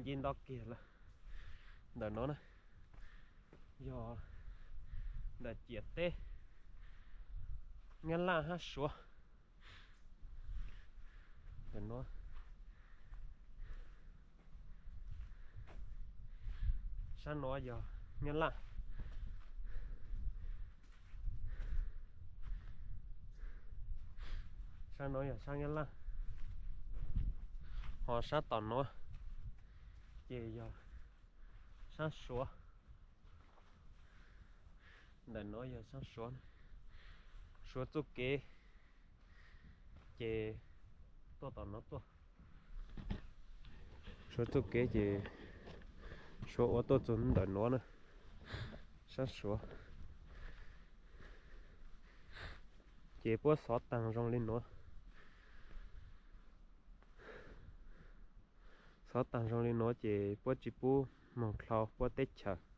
ci nto kiag lawm. Ntawm no na yog ntawm ciam teb Nyab Laj hab Suav. Ntawm no, sab no yog Nyab Laj, sab no yog sab Nyab Laj, ho sab tom no ces yog sab Suav. Ntawm no yog sab Suav, Suav txuj kev ces tuaj tom no tuaj. Suav txuj kev ces Suav ua tuaj txug ntawm no na, sab Suav. Ces puab xov taag zoo li nuav, xov taag zoo li nuav ces puab tsi pub moog dlhau puab teb chaws.